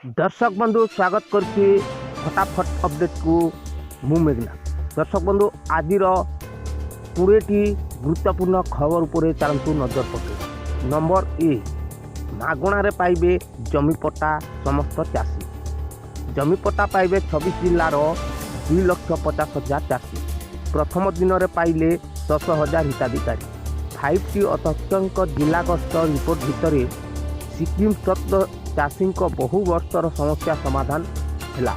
ଦର୍ଶକ ବନ୍ଧୁ, ସ୍ୱାଗତ କରୁଛି ଫଟାଫଟ ଅପଡେଟକୁ। ମୁଁ ମେଘନା। ଦର୍ଶକ ବନ୍ଧୁ, ଆଜିର 20ଟି ଗୁରୁତ୍ୱପୂର୍ଣ୍ଣ ଖବର ଉପରେ ଚାଲନ୍ତୁ ନଜର ପକାଇବା। ନମ୍ବର 1, ମାଗଣାରେ ପାଇବେ ଜମି ପଟ୍ଟା ସମସ୍ତ ଚାଷୀ। ଜମି ପଟ୍ଟା ପାଇବେ 26 ଜିଲ୍ଲାର 2,50,000 ଚାଷୀ। ପ୍ରଥମ ଦିନରେ ପାଇଲେ 10,000 ହିତାଧିକାରୀ। ଫାଇଭ୍ ଟି ଅଧ୍ୟକ୍ଷଙ୍କ ଜିଲ୍ଲା ଗସ୍ତ ରିପୋର୍ଟ ଭିତରେ ସିକିମ୍ ସ୍ୱତ୍ୱ ଚାଷୀଙ୍କ ବହୁ ବର୍ଷର ସମସ୍ୟା ସମାଧାନ ହେଲା।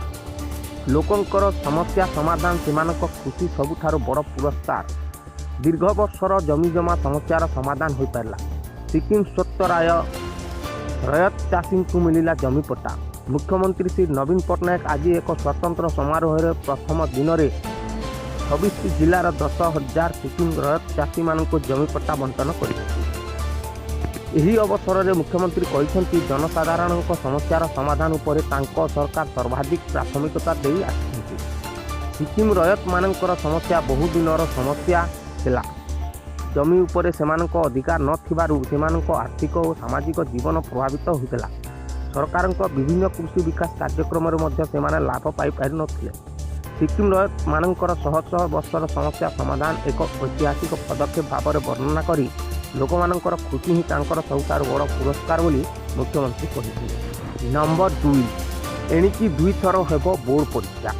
ଲୋକଙ୍କର ସମସ୍ୟା ସମାଧାନ ସେମାନଙ୍କ ଖୁସି ସବୁଠାରୁ ବଡ଼ ପୁରସ୍କାର। ଦୀର୍ଘ ବର୍ଷର ଜମିଜମା ସମସ୍ୟାର ସମାଧାନ ହୋଇପାରିଲା। ସିକିମ୍ ସ୍ୱତ୍ୱ ରାୟ ରୟତ ଚାଷୀଙ୍କୁ ମିଳିଲା ଜମି ପଟ୍ଟା। ମୁଖ୍ୟମନ୍ତ୍ରୀ ଶ୍ରୀ ନବୀନ ପଟ୍ଟନାୟକ ଆଜି ଏକ ସ୍ୱତନ୍ତ୍ର ସମାରୋହରେ ପ୍ରଥମ ଦିନରେ 26ଟି ଜିଲ୍ଲାର 10,000 ସିକିମ୍ ରୟତ ଚାଷୀମାନଙ୍କୁ ଜମି ପଟ୍ଟା ବଣ୍ଟନ କରିଛନ୍ତି। ଏହି ଅବସରରେ ମୁଖ୍ୟମନ୍ତ୍ରୀ କହିଛନ୍ତି, ଜନସାଧାରଣଙ୍କ ସମସ୍ୟାର ସମାଧାନ ଉପରେ ତାଙ୍କ ସରକାର ସର୍ବାଧିକ ପ୍ରାଥମିକତା ଦେଇ ଆସିଛନ୍ତି। ସିକିମ୍ ରୟତମାନଙ୍କର ସମସ୍ୟା ବହୁଦିନର ସମସ୍ୟା ଥିଲା। ଜମି ଉପରେ ସେମାନଙ୍କ ଅଧିକାର ନଥିବାରୁ ସେମାନଙ୍କ ଆର୍ଥିକ ଓ ସାମାଜିକ ଜୀବନ ପ୍ରଭାବିତ ହୋଇଥିଲା। ସରକାରଙ୍କ ବିଭିନ୍ନ କୃଷି ବିକାଶ କାର୍ଯ୍ୟକ୍ରମରେ ମଧ୍ୟ ସେମାନେ ଲାଭ ପାଇପାରିନଥିଲେ। ସିକିମ୍ ରୟତମାନଙ୍କର ଶହ ଶହ ବର୍ଷର ସମସ୍ୟା ସମାଧାନ ଏକ ଐତିହାସିକ ପଦକ୍ଷେପ ଭାବରେ ବର୍ଣ୍ଣନା କରି ଲୋକମାନଙ୍କର ଖୁସି ହିଁ ତାଙ୍କର ସବୁଠାରୁ ବଡ଼ ପୁରସ୍କାର ବୋଲି ମୁଖ୍ୟମନ୍ତ୍ରୀ କହିଥିଲେ। ନମ୍ବର 2, ଏଣିକି ଦୁଇଥର ହେବ ବୋର୍ଡ଼ ପରୀକ୍ଷା।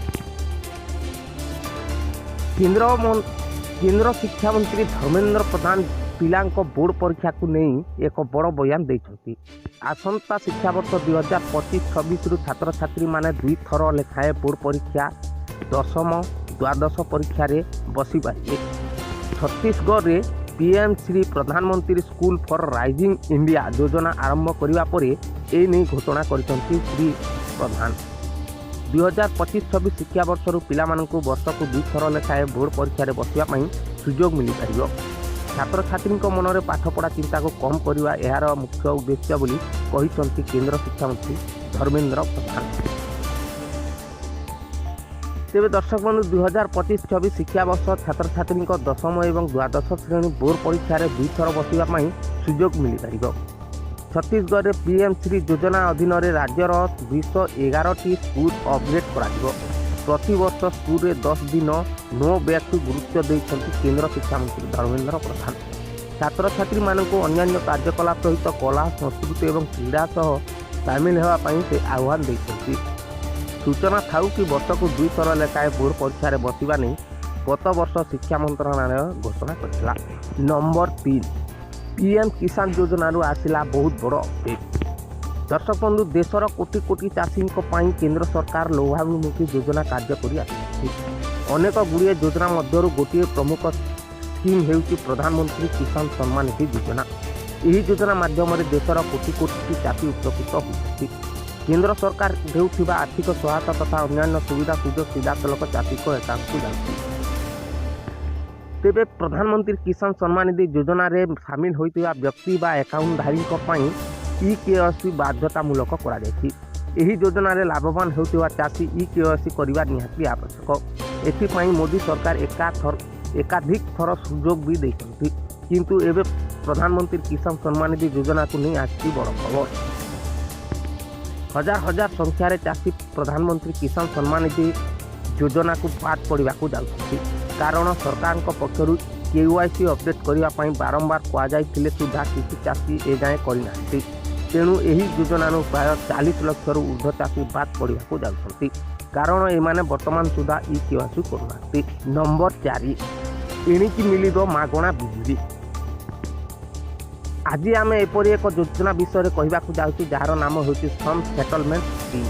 କେନ୍ଦ୍ର ଶିକ୍ଷାମନ୍ତ୍ରୀ ଧର୍ମେନ୍ଦ୍ର ପ୍ରଧାନ ପିଲାଙ୍କ ବୋର୍ଡ଼ ପରୀକ୍ଷାକୁ ନେଇ ଏକ ବଡ଼ ବୟାନ ଦେଇଛନ୍ତି। ଆସନ୍ତା ଶିକ୍ଷାବର୍ଷ 2025-26ରୁ ଛାତ୍ରଛାତ୍ରୀମାନେ ଦୁଇଥର ଲେଖାଏଁ ବୋର୍ଡ଼ ପରୀକ୍ଷା, ଦଶମ, ଦ୍ୱାଦଶ ପରୀକ୍ଷାରେ ବସିପାରିବେ। ଛତିଶଗଡ଼ରେ ପିଏମ୍ ଶ୍ରୀ ପ୍ରଧାନମନ୍ତ୍ରୀ ସ୍କୁଲ ଫର୍ ରାଇଜିଂ ଇଣ୍ଡିଆ ଯୋଜନା ଆରମ୍ଭ କରିବା ପରେ ଏ ନେଇ ଘୋଷଣା କରିଛନ୍ତି ଶ୍ରୀ ପ୍ରଧାନ। 2025-26 ଶିକ୍ଷାବର୍ଷରୁ ପିଲାମାନଙ୍କୁ ବର୍ଷକୁ ଦୁଇଥର ଲେଖାଏଁ ବୋର୍ଡ଼ ପରୀକ୍ଷାରେ ବସିବା ପାଇଁ ସୁଯୋଗ ମିଳିପାରିବ। ଛାତ୍ରଛାତ୍ରୀଙ୍କ ମନରେ ପାଠପଢ଼ା ଚିନ୍ତାକୁ କମ୍ କରିବା ଏହାର ମୁଖ୍ୟ ଉଦ୍ଦେଶ୍ୟ ବୋଲି କହିଛନ୍ତି କେନ୍ଦ୍ର ଶିକ୍ଷାମନ୍ତ୍ରୀ ଧର୍ମେନ୍ଦ୍ର ପ୍ରଧାନ। ତେବେ ଦର୍ଶକ ବନ୍ଧୁ, 2025-26 ଶିକ୍ଷାବର୍ଷ ଛାତ୍ରଛାତ୍ରୀଙ୍କ ଦଶମ ଏବଂ ଦ୍ୱାଦଶ ଶ୍ରେଣୀ ବୋର୍ଡ଼ ପରୀକ୍ଷାରେ ଦୁଇଥର ବସିବା ପାଇଁ ସୁଯୋଗ ମିଳିପାରିବ। ଛତିଶଗଡ଼ରେ ପିଏମ୍ ଶ୍ରୀ ଯୋଜନା ଅଧୀନରେ ରାଜ୍ୟର 211ଟି ସ୍କୁଲ ଅପଗ୍ରେଡ୍ କରାଯିବ। ପ୍ରତିବର୍ଷ ସ୍କୁଲରେ 10 ଦିନ ନୋ ବ୍ୟାଗକୁ ଗୁରୁତ୍ୱ ଦେଇଛନ୍ତି କେନ୍ଦ୍ର ଶିକ୍ଷାମନ୍ତ୍ରୀ ଧର୍ମେନ୍ଦ୍ର ପ୍ରଧାନ। ଛାତ୍ରଛାତ୍ରୀମାନଙ୍କୁ ଅନ୍ୟାନ୍ୟ କାର୍ଯ୍ୟକଳାପ ସହିତ କଳା, ସଂସ୍କୃତି ଏବଂ କ୍ରୀଡ଼ା ସହ ସାମିଲ ହେବା ପାଇଁ ସେ ଆହ୍ୱାନ ଦେଇଛନ୍ତି। ସୂଚନା ଥାଉ କି, ବର୍ଷକୁ ଦୁଇଥର ଲେଖାଏଁ ବୋର୍ଡ଼ ପରୀକ୍ଷାରେ ବସିବା ନେଇ ଗତ ବର୍ଷ ଶିକ୍ଷା ମନ୍ତ୍ରଣାଳୟ ଘୋଷଣା କରିଥିଲା। ନମ୍ବର 3, ପିଏମ୍ କିଷାନ ଯୋଜନାରୁ ଆସିଲା ବହୁତ ବଡ଼ ଅପଡେଟ୍। ଦର୍ଶକ ବନ୍ଧୁ, ଦେଶର କୋଟି କୋଟି ଚାଷୀଙ୍କ ପାଇଁ କେନ୍ଦ୍ର ସରକାର ଲୋଭାଭିମୁଖୀ ଯୋଜନା କାର୍ଯ୍ୟ କରି ଆସୁଛନ୍ତି। ଅନେକ ଗୁଡ଼ିଏ ଯୋଜନା ମଧ୍ୟରୁ ଗୋଟିଏ ପ୍ରମୁଖ ସ୍କିମ୍ ହେଉଛି ପ୍ରଧାନମନ୍ତ୍ରୀ କିଷାନ ସମ୍ମାନ ନିଧି ଯୋଜନା। ଏହି ଯୋଜନା ମାଧ୍ୟମରେ ଦେଶର କୋଟି କୋଟି ଚାଷୀ ଉପକୃତ ହେଉଛନ୍ତି। କେନ୍ଦ୍ର ସରକାର ଦେଉଥିବା ଆର୍ଥିକ ସହାୟତା ତଥା ଅନ୍ୟାନ୍ୟ ସୁବିଧା ସୁଯୋଗ ସିଧାସଳଖ ଚାଷୀଙ୍କ ଆକାଉଣ୍ଟକୁ ଯାଉଛି। ତେବେ ପ୍ରଧାନମନ୍ତ୍ରୀ କିଷାନ ସମ୍ମାନ ନିଧି ଯୋଜନାରେ ସାମିଲ ହୋଇଥିବା ବ୍ୟକ୍ତି ବା ଆକାଉଣ୍ଟଧାରୀଙ୍କ ପାଇଁ ଇ କେୱାଇସି ବାଧ୍ୟତାମୂଳକ କରାଯାଇଛି। ଏହି ଯୋଜନାରେ ଲାଭବାନ ହେଉଥିବା ଚାଷୀ ଇ କେୱାଇସି କରିବା ନିହାତି ଆବଶ୍ୟକ। ଏଥିପାଇଁ ମୋଦି ସରକାର ଏକାଧିକ ଥର ସୁଯୋଗ ବି ଦେଇଛନ୍ତି। କିନ୍ତୁ ଏବେ ପ୍ରଧାନମନ୍ତ୍ରୀ କିଷାନ ସମ୍ମାନ ନିଧି ଯୋଜନାକୁ ନେଇ ଆସିଛି ବଡ଼ ଖବର। ହଜାର ହଜାର ସଂଖ୍ୟାରେ ଚାଷୀ ପ୍ରଧାନମନ୍ତ୍ରୀ କିଷାନ ସମ୍ମାନ ନିଧି ଯୋଜନାକୁ ବାଦ୍ ପଡ଼ିବାକୁ ଯାଉଛନ୍ତି। କାରଣ ସରକାରଙ୍କ ପକ୍ଷରୁ କେୱାଇସି ଅପଡେଟ୍ କରିବା ପାଇଁ ବାରମ୍ବାର କୁହାଯାଇଥିଲେ ସୁଦ୍ଧା କିଛି ଚାଷୀ ଏଯାଏଁ କରିନାହାନ୍ତି। ତେଣୁ ଏହି ଯୋଜନାରୁ ପ୍ରାୟ 40 ଲକ୍ଷରୁ ଉର୍ଦ୍ଧ୍ୱ ଚାଷୀ ବାଦ୍ ପଡ଼ିବାକୁ ଯାଉଛନ୍ତି, କାରଣ ଏମାନେ ବର୍ତ୍ତମାନ ସୁଦ୍ଧା ଇ କେୱାଇସି କରୁନାହାନ୍ତି। ନମ୍ବର 4, ଏଣିକି ମିଳିବ ମାଗଣା ବିଜୁଳି। ଆଜି ଆମେ ଏପରି ଏକ ଯୋଜନା ବିଷୟରେ କହିବାକୁ ଯାଉଛୁ, ଯାହାର ନାମ ହେଉଛି ସମ୍ ସେଟଲମେଣ୍ଟ ସ୍କିମ୍।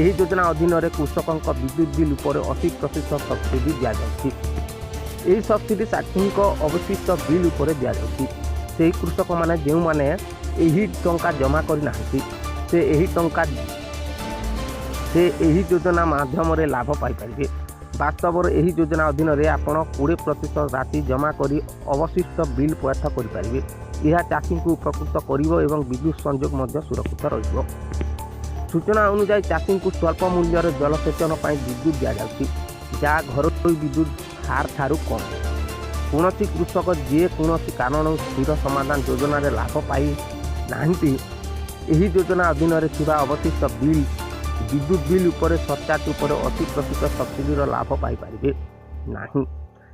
ଏହି ଯୋଜନା ଅଧୀନରେ କୃଷକଙ୍କ ବିଦ୍ୟୁତ ବିଲ୍ ଉପରେ 80% ସବସିଡି ଦିଆଯାଉଛି। ଏହି ସବସିଡି ଚାଷୀଙ୍କ ଅବଶିଷ୍ଟ ବିଲ୍ ଉପରେ ଦିଆଯାଉଛି। ସେହି କୃଷକମାନେ ଯେଉଁମାନେ ଏହି ଟଙ୍କା ଜମା କରିନାହାନ୍ତି, ସେ ଏହି ଯୋଜନା ମାଧ୍ୟମରେ ଲାଭ ପାଇପାରିବେ। ବାସ୍ତବରେ ଏହି ଯୋଜନା ଅଧୀନରେ ଆପଣ 20% ରାଶି ଜମା କରି ଅବଶିଷ୍ଟ ବିଲ୍ ପୈଠ କରିପାରିବେ। ଏହା ଚାଷୀଙ୍କୁ ଉପକୃତ କରିବ ଏବଂ ବିଦ୍ୟୁତ ସଂଯୋଗ ମଧ୍ୟ ସୁରକ୍ଷିତ ରହିବ। ସୂଚନା ଅନୁଯାୟୀ, ଚାଷୀଙ୍କୁ ସ୍ୱଳ୍ପ ମୂଲ୍ୟରେ ଜଳସେଚନ ପାଇଁ ବିଦ୍ୟୁତ ଦିଆଯାଉଛି, ଯାହା ଘରୋଇ ବିଦ୍ୟୁତ ହାର ଠାରୁ କମ୍। କୌଣସି କୃଷକ ଯିଏ କୌଣସି କାରଣରୁ ସ୍ଥିର ସମାଧାନ ଯୋଜନାରେ ଲାଭ ପାଇନାହାନ୍ତି, ଏହି ଯୋଜନା ଅଧୀନରେ ଥିବା ଅବଶିଷ୍ଟ ବିଲ୍ ବିଦ୍ୟୁତ ବିଲ୍ ଉପରେ ସରଚାର୍ଜ ଉପରେ 80% ସବସିଡ଼ିର ଲାଭ ପାଇପାରିବେ ନାହିଁ।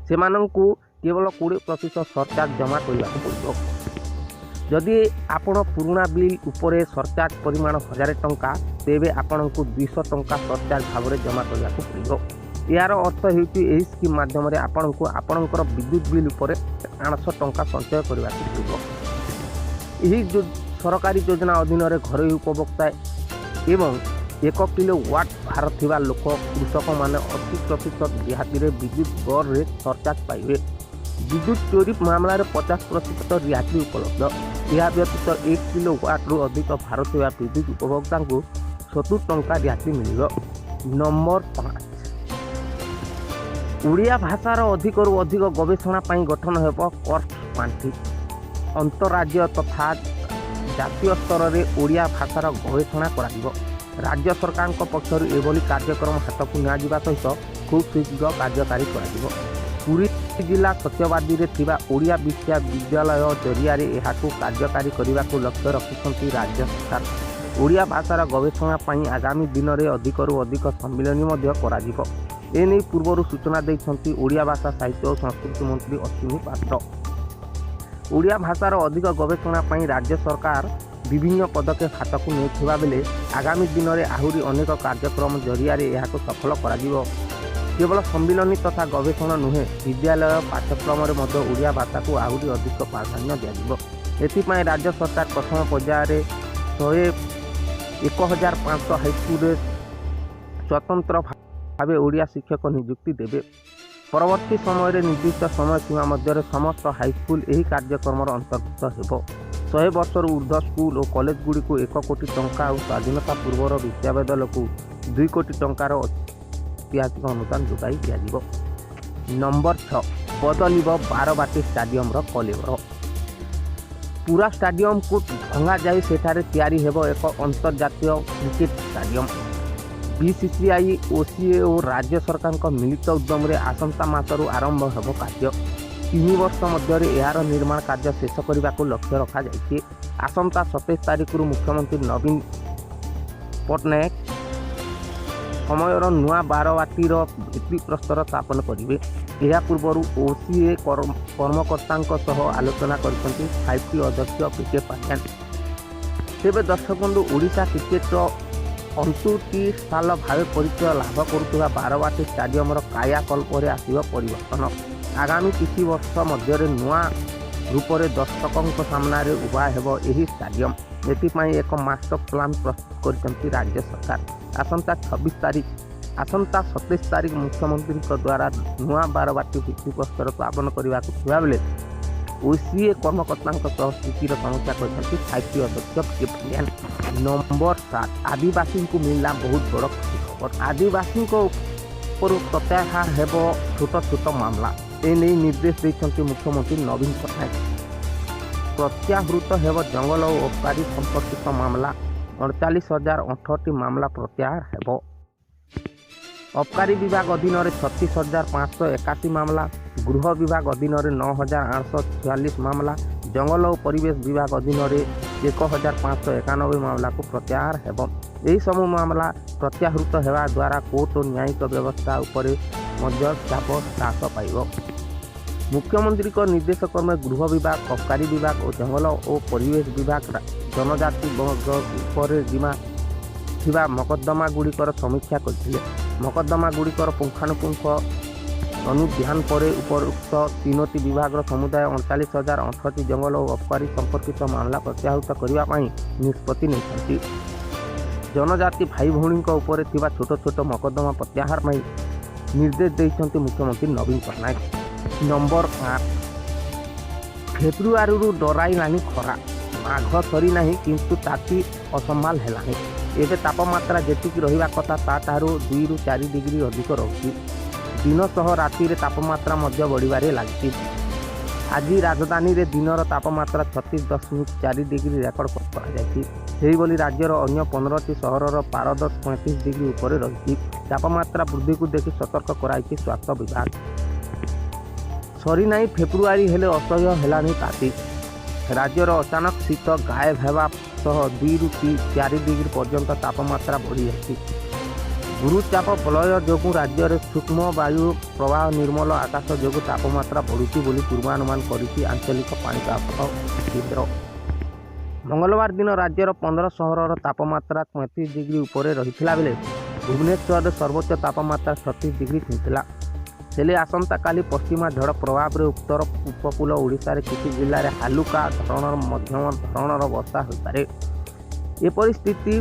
ସେମାନଙ୍କୁ କେବଳ 20% ସରଚାର୍ଜ ଜମା କରିବାକୁ ପଡ଼ିବ। ଯଦି ଆପଣ ପୁରୁଣା ବିଲ୍ ଉପରେ ସରଚାର୍ଜ ପରିମାଣ 1000 ଟଙ୍କା, ତେବେ ଆପଣଙ୍କୁ 200 ଟଙ୍କା ସରଚାର୍ଜ ଭାବରେ ଜମା କରିବାକୁ ପଡ଼ିବ। ଏହାର ଅର୍ଥ ହେଉଛି, ଏହି ସ୍କିମ୍ ମାଧ୍ୟମରେ ଆପଣଙ୍କୁ ଆପଣଙ୍କର ବିଦ୍ୟୁତ ବିଲ୍ ଉପରେ 800 ଟଙ୍କା ସଞ୍ଚୟ କରିବାକୁ ପଡ଼ିବ। ଏହି ସରକାରୀ ଯୋଜନା ଅଧୀନରେ ଘରୋଇ ଉପଭୋକ୍ତା ଏବଂ 1 କିଲୋ ୱାଟ୍ ଭାର ଥିବା ଲୋକ, କୃଷକମାନେ 80% ରିହାତିରେ ବିଦ୍ୟୁତ ଦରରେ ସରଚାର୍ଜ ପାଇବେ। ବିଦ୍ୟୁତ ଚୋରି ମାମଲାରେ 50% ରିହାତି ଉପଲବ୍ଧ। ଏହା ବ୍ୟତୀତ 1 କିଲୋ ୱାଟ୍ରୁ ଅଧିକ ଭାର ଥିବା ବିଦ୍ୟୁତ ଉପଭୋକ୍ତାଙ୍କୁ 70 ଟଙ୍କା ରିହାତି ମିଳିବ। ନମ୍ବର 5, ଓଡ଼ିଆ ଭାଷାର ଅଧିକରୁ ଅଧିକ ଗବେଷଣା ପାଇଁ ଗଠନ ହେବ କର୍ପସ୍ ପାଣ୍ଠି। ଅନ୍ତରାଜ୍ୟ ତଥା ଜାତୀୟ ସ୍ତରରେ ଓଡ଼ିଆ ଭାଷାର ଗବେଷଣା କରାଯିବ। ରାଜ୍ୟ ସରକାରଙ୍କ ପକ୍ଷରୁ ଏଭଳି କାର୍ଯ୍ୟକ୍ରମ ହାତକୁ ନିଆଯିବା ସହିତ ଖୁବ୍ ଶୀଘ୍ର କାର୍ଯ୍ୟକାରୀ କରାଯିବ। ପୁରୀ ଜିଲ୍ଲା ସତ୍ୟବାଦୀରେ ଥିବା ଓଡ଼ିଆ ବିଶ୍ୱବିଦ୍ୟାଳୟ ଜରିଆରେ ଏହାକୁ କାର୍ଯ୍ୟକାରୀ କରିବାକୁ ଲକ୍ଷ୍ୟ ରଖିଛନ୍ତି ରାଜ୍ୟ ସରକାର। ଓଡ଼ିଆ ଭାଷାର ଗବେଷଣା ପାଇଁ ଆଗାମୀ ଦିନରେ ଅଧିକରୁ ଅଧିକ ସମ୍ମିଳନୀ ମଧ୍ୟ କରାଯିବ। ଏନେଇ ପୂର୍ବରୁ ସୂଚନା ଦେଇଛନ୍ତି ଓଡ଼ିଆ ଭାଷା, ସାହିତ୍ୟ ଓ ସଂସ୍କୃତି ମନ୍ତ୍ରୀ ଅଶ୍ୱିନୀ ପାତ୍ର। ଓଡ଼ିଆ ଭାଷାର ଅଧିକ ଗବେଷଣା ପାଇଁ ରାଜ୍ୟ ସରକାର ବିଭିନ୍ନ ପଦକ୍ଷେପ ହାତକୁ ନେଉଥିବା ବେଳେ ଆଗାମୀ ଦିନରେ ଆହୁରି ଅନେକ କାର୍ଯ୍ୟକ୍ରମ ଜରିଆରେ ଏହାକୁ ସଫଳ କରାଯିବ। କେବଳ ସମ୍ମିଳନୀ ତଥା ଗବେଷଣା ନୁହେଁ, ବିଦ୍ୟାଳୟ ପାଠ୍ୟକ୍ରମରେ ମଧ୍ୟ ଓଡ଼ିଆ ଭାଷାକୁ ଆହୁରି ଅଧିକ ପ୍ରାଧାନ୍ୟ ଦିଆଯିବ। ଏଥିପାଇଁ ରାଜ୍ୟ ସରକାର ପ୍ରଥମ ପର୍ଯ୍ୟାୟରେ 1500 ହାଇସ୍କୁଲରେ ସ୍ୱତନ୍ତ୍ର ଭାବେ ଓଡ଼ିଆ ଶିକ୍ଷକ ନିଯୁକ୍ତି ଦେବେ। ପରବର୍ତ୍ତୀ ସମୟରେ ନିର୍ଦ୍ଦିଷ୍ଟ ସମୟ ସୀମା ମଧ୍ୟରେ ସମସ୍ତ ହାଇସ୍କୁଲ ଏହି କାର୍ଯ୍ୟକ୍ରମର ଅନ୍ତର୍ଭୁକ୍ତ ହେବ। 100 ବର୍ଷରୁ ଉର୍ଦ୍ଧ୍ୱ ସ୍କୁଲ ଓ କଲେଜଗୁଡ଼ିକୁ 1 କୋଟି ଟଙ୍କା ଓ ସ୍ୱାଧୀନତା ପୂର୍ବର ବିଶ୍ୱବିଦ୍ୟାଳୟକୁ 2 କୋଟି ଟଙ୍କାର ଐତିହାସିକ ଅନୁଦାନ ଯୋଗାଇ ଦିଆଯିବ। ନମ୍ବର 6, ବଦଳିବ ବାରବାଟୀ ଷ୍ଟାଡିୟମର କଳେବର। ପୁରା ଷ୍ଟାଡିୟମକୁ ଭଙ୍ଗାଯାଇ ସେଠାରେ ତିଆରି ହେବ ଏକ ଅନ୍ତର୍ଜାତୀୟ କ୍ରିକେଟ ଷ୍ଟାଡିୟମ। ବିସିସିଆଇ, ଓସିଏ ଓ ରାଜ୍ୟ ସରକାରଙ୍କ ମିଳିତ ଉଦ୍ୟମରେ ଆସନ୍ତା ମାସରୁ ଆରମ୍ଭ ହେବ କାର୍ଯ୍ୟ। 3 ବର୍ଷ ମଧ୍ୟରେ ଏହାର ନିର୍ମାଣ କାର୍ଯ୍ୟ ଶେଷ କରିବାକୁ ଲକ୍ଷ୍ୟ ରଖାଯାଇଛି। ଆସନ୍ତା 27 ତାରିଖରୁ ମୁଖ୍ୟମନ୍ତ୍ରୀ ନବୀନ ପଟ୍ଟନାୟକ ସମୟର ନୂଆ ବାରବାଟୀର ଭିତ୍ତିପ୍ରସ୍ତର ସ୍ଥାପନ କରିବେ। ଏହା ପୂର୍ବରୁ ଓସିଏ କର୍ମକର୍ତ୍ତାଙ୍କ ସହ ଆଲୋଚନା କରିଛନ୍ତି 5ଟି ଅଧ୍ୟକ୍ଷ ଭି କେ ପାଣ୍ଡିଆନ। ତେବେ ଦର୍ଶକ ବନ୍ଧୁ, ଓଡ଼ିଶା କ୍ରିକେଟର ଅନ୍ତୁଡ଼ିଶାଳ ଭାବେ ପରିଚୟ ଲାଭ କରୁଥିବା ବାରବାଟୀ ଷ୍ଟାଡିୟମର କାୟାକଳ୍ପରେ ଆସିବ ପରିବର୍ତ୍ତନ। ଆଗାମୀ କିଛି ବର୍ଷ ମଧ୍ୟରେ ନୂଆ ରୂପରେ ଦର୍ଶକଙ୍କ ସାମ୍ନାରେ ଉଭା ହେବ ଏହି ଷ୍ଟାଡିୟମ। ଏଥିପାଇଁ ଏକ ମାଷ୍ଟର ପ୍ଲାନ୍ ପ୍ରସ୍ତୁତ କରିଛନ୍ତି ରାଜ୍ୟ ସରକାର। ଆସନ୍ତା 26 ତାରିଖ, ଆସନ୍ତା 27 ତାରିଖ ମୁଖ୍ୟମନ୍ତ୍ରୀଙ୍କ ଦ୍ୱାରା ନୂଆ ବାରବାଟୀ ଭିତ୍ତିପ୍ରସ୍ତର ସ୍ଥାପନ କରିବାକୁ ଥିବାବେଳେ ଓସିଏ କର୍ମକର୍ତ୍ତାଙ୍କ ସହ ସ୍ଥିତିର ସମୀକ୍ଷା କରିଛନ୍ତି 5ଟି ଅଧ୍ୟକ୍ଷ କେ ପାଣ୍ଡିଆନ। ନମ୍ବର 7, ଆଦିବାସୀଙ୍କୁ ମିଳିଲା ବହୁତ ବଡ଼ ଖୁସି ଖବର। ଆଦିବାସୀଙ୍କ ଉପରୁ ପ୍ରତ୍ୟାହାର ହେବ ଛୋଟ ଛୋଟ ମାମଲା। ଏନେଇ ନିର୍ଦ୍ଦେଶ ଦେଇଛନ୍ତି ମୁଖ୍ୟମନ୍ତ୍ରୀ ନବୀନ ପଟ୍ଟନାୟକ। ପ୍ରତ୍ୟାହୃତ ହେବ ଜଙ୍ଗଲ ଓ ଅବକାରୀ ସମ୍ପର୍କିତ ମାମଲା। 39,018ଟି ମାମଲା ପ୍ରତ୍ୟାହାର ହେବ। ଅବକାରୀ ବିଭାଗ ଅଧୀନରେ 36,581 ମାମଲା, ଗୃହ ବିଭାଗ ଅଧୀନରେ 9846 ମାମଲା, ଜଙ୍ଗଲ ଓ ପରିବେଶ ବିଭାଗ ଅଧୀନରେ 1591 ମାମଲାକୁ ପ୍ରତ୍ୟାହାର ହେବ। ଏହିସବୁ ମାମଲା ପ୍ରତ୍ୟାହୃତ ହେବା ଦ୍ୱାରା କୋର୍ଟ ଓ ନ୍ୟାୟିକ ବ୍ୟବସ୍ଥା ଉପରେ ମଧ୍ୟ ଚାପ ହ୍ରାସ ପାଇବ। ମୁଖ୍ୟମନ୍ତ୍ରୀଙ୍କ ନିର୍ଦ୍ଦେଶ କ୍ରମେ ଗୃହ ବିଭାଗ, ଅବକାରୀ ବିଭାଗ ଓ ଜଙ୍ଗଲ ଓ ପରିବେଶ ବିଭାଗ ଜନଜାତି ବର୍ଗ ଉପରେ ଜିମା ଥିବା ମକଦ୍ଦମା ଗୁଡ଼ିକର ସମୀକ୍ଷା କରିଥିଲେ। ମକଦ୍ଦମା ଗୁଡ଼ିକର ପୁଙ୍ଖାନୁପୁଙ୍ଖ ଅନୁଧ୍ୟାନ ପରେ ଉପରୋକ୍ତ ତିନୋଟି ବିଭାଗର ସମୁଦାୟ 39,018ଟି ଜଙ୍ଗଲ ଓ ଅବକାରୀ ସମ୍ପର୍କିତ ମାମଲା ପ୍ରତ୍ୟାହୃତ କରିବା ପାଇଁ ନିଷ୍ପତ୍ତି ନେଇଛନ୍ତି। ଜନଜାତି ଭାଇ ଭଉଣୀଙ୍କ ଉପରେ ଥିବା ଛୋଟ ଛୋଟ ମକଦ୍ଦମା ପ୍ରତ୍ୟାହାର ପାଇଁ ନିର୍ଦ୍ଦେଶ ଦେଇଛନ୍ତି ମୁଖ୍ୟମନ୍ତ୍ରୀ ନବୀନ ପଟ୍ଟନାୟକ। ନମ୍ବର 8, ଫେବୃଆରୀରୁ ଡରାଇଲାଣି ଖରା। ମାଘ ସରିନାହିଁ, କିନ୍ତୁ ତାତି ଅସମ୍ଭାଳ ହେଲାଣି। ଏବେ ତାପମାତ୍ରା ଯେତିକି ରହିବା କଥା, ତାଠାରୁ 2ରୁ 4 ଡିଗ୍ରୀ ଅଧିକ ରହୁଛି। ଦିନ ସହ ରାତିରେ ତାପମାତ୍ରା ମଧ୍ୟ ବଢ଼ିବାରେ ଲାଗିଛି। ଆଜି ରାଜଧାନୀରେ ଦିନର ତାପମାତ୍ରା 36.4 ଡିଗ୍ରୀ ରେକର୍ଡ କରାଯାଇଛି। ସେହିଭଳି ରାଜ୍ୟର ଅନ୍ୟ 15ଟି ସହରର ପାରଦ 35 ଡିଗ୍ରୀ ଉପରେ ରହିଛି। ତାପମାତ୍ରା ବୃଦ୍ଧିକୁ ଦେଖି ସତର୍କ କରାଇଛି ସ୍ୱାସ୍ଥ୍ୟ ବିଭାଗ। ସରିନାହିଁ ଫେବୃଆରୀ, ହେଲେ ଅସହ୍ୟ ହେଲାଣି ତାତି। ରାଜ୍ୟର ଅଚାନକ ଶୀତ ଗାୟବ ହେବା ସହ 2ରୁ 4 ଡିଗ୍ରୀ ପର୍ଯ୍ୟନ୍ତ ତାପମାତ୍ରା ବଢ଼ିଯାଇଛି। ଗୁରୁଚାପ ବଳୟ ଯୋଗୁଁ ରାଜ୍ୟରେ ସୂକ୍ଷ୍ମ ବାୟୁ ପ୍ରବାହ, ନିର୍ମଳ ଆକାଶ ଯୋଗୁଁ ତାପମାତ୍ରା ବଢ଼ୁଛି ବୋଲି ପୂର୍ବାନୁମାନ କରିଛି ଆଞ୍ଚଳିକ ପାଣିପାଗ କେନ୍ଦ୍ର। ମଙ୍ଗଳବାର ଦିନ ରାଜ୍ୟର 15 ସହରର ତାପମାତ୍ରା 35 ଡିଗ୍ରୀ ଉପରେ ରହିଥିଲା ବେଳେ ଭୁବନେଶ୍ୱରରେ ସର୍ବୋଚ୍ଚ ତାପମାତ୍ରା 36 ଡିଗ୍ରୀ ଛୁଇଁଥିଲା। ହେଲେ ଆସନ୍ତାକାଲି ପଶ୍ଚିମା ଝଡ଼ ପ୍ରଭାବରେ ଉତ୍ତର ଉପକୂଳ ଓଡ଼ିଶାରେ କିଛି ଜିଲ୍ଲାରେ ହାଲୁକା ଧରଣର ମଧ୍ୟମ ଧରଣର ବର୍ଷା ହୋଇପାରେ। ଏପରି ସ୍ଥିତି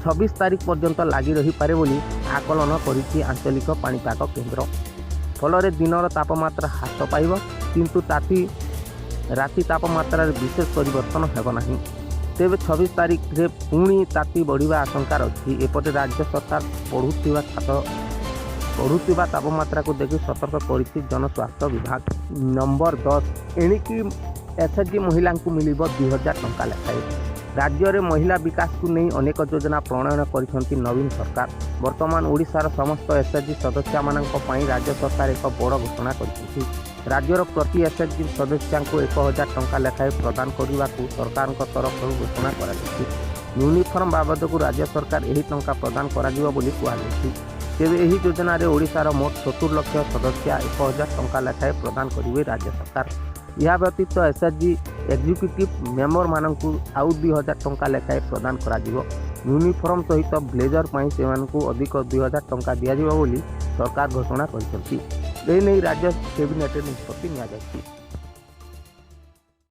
26 ତାରିଖ ପର୍ଯ୍ୟନ୍ତ ଲାଗି ରହିପାରେ ବୋଲି ଆକଳନ କରିଛି ଆଞ୍ଚଳିକ ପାଣିପାଗ କେନ୍ଦ୍ର। ଫଳରେ ଦିନର ତାପମାତ୍ରା ହ୍ରାସ ପାଇବ, କିନ୍ତୁ ରାତି ତାପମାତ୍ରାରେ ବିଶେଷ ପରିବର୍ତ୍ତନ ହେବ ନାହିଁ। ତେବେ 26 ତାରିଖରେ ପୁଣି ତାତି ବଢ଼ିବା ଆଶଙ୍କା ରହିଛି। ଏପଟେ ରାଜ୍ୟ ସରକାର ବଢ଼ୁଥିବା ତାପମାତ୍ରାକୁ ଦେଖି ସତର୍କ କରିଛି ଜନସ୍ୱାସ୍ଥ୍ୟ ବିଭାଗ। ନମ୍ବର 10, ଏଣିକି ଏସ୍ଏଚ୍ଜି ମହିଳାଙ୍କୁ ମିଳିବ 2000 ଟଙ୍କା ଲେଖାଏଁ। ରାଜ୍ୟରେ ମହିଳା ବିକାଶକୁ ନେଇ ଅନେକ ଯୋଜନା ପ୍ରଣୟନ କରିଛନ୍ତି ନବୀନ ସରକାର। ବର୍ତ୍ତମାନ ଓଡ଼ିଶାର ସମସ୍ତ ଏସ୍ଏଚ୍ଜି ସଦସ୍ୟମାନଙ୍କ ପାଇଁ ରାଜ୍ୟ ସରକାର ଏକ ବଡ଼ ଘୋଷଣା କରିଛନ୍ତି। ରାଜ୍ୟର ପ୍ରତି ଏସ୍ଏଚ୍ଜି ସଦସ୍ୟଙ୍କୁ 1000 ଟଙ୍କା ଲେଖାଏଁ ପ୍ରଦାନ କରିବାକୁ ସରକାରଙ୍କ ତରଫରୁ ଘୋଷଣା କରାଯାଇଛି। ୟୁନିଫର୍ମ ବାବଦକୁ ରାଜ୍ୟ ସରକାର ଏହି ଟଙ୍କା ପ୍ରଦାନ କରାଯିବ ବୋଲି କୁହାଯାଇଛି। ତେବେ ଏହି ଯୋଜନାରେ ଓଡ଼ିଶାର ମୋଟ 70 ଲକ୍ଷ ସଦସ୍ୟ 1000 ଟଙ୍କା ଲେଖାଏଁ ପ୍ରଦାନ କରିବେ ରାଜ୍ୟ ସରକାର। ଏହା ବ୍ୟତୀତ ଏସ୍ଏଚ୍ଜି ଏକ୍ଜିକ୍ୟୁଟିଭ୍ ମେମ୍ବରମାନଙ୍କୁ ଆଉ 2000 ଟଙ୍କା ଲେଖାଏଁ ପ୍ରଦାନ କରାଯିବ। ୟୁନିଫର୍ମ ସହିତ ବ୍ଲେଜର ପାଇଁ ସେମାନଙ୍କୁ ଅଧିକ 2000 ଟଙ୍କା ଦିଆଯିବ ବୋଲି ସରକାର ଘୋଷଣା କରିଛନ୍ତି। ଏ ନେଇ ରାଜ୍ୟ କ୍ୟାବିନେଟ୍ରେ ନିଷ୍ପତ୍ତି ନିଆଯାଇଛି।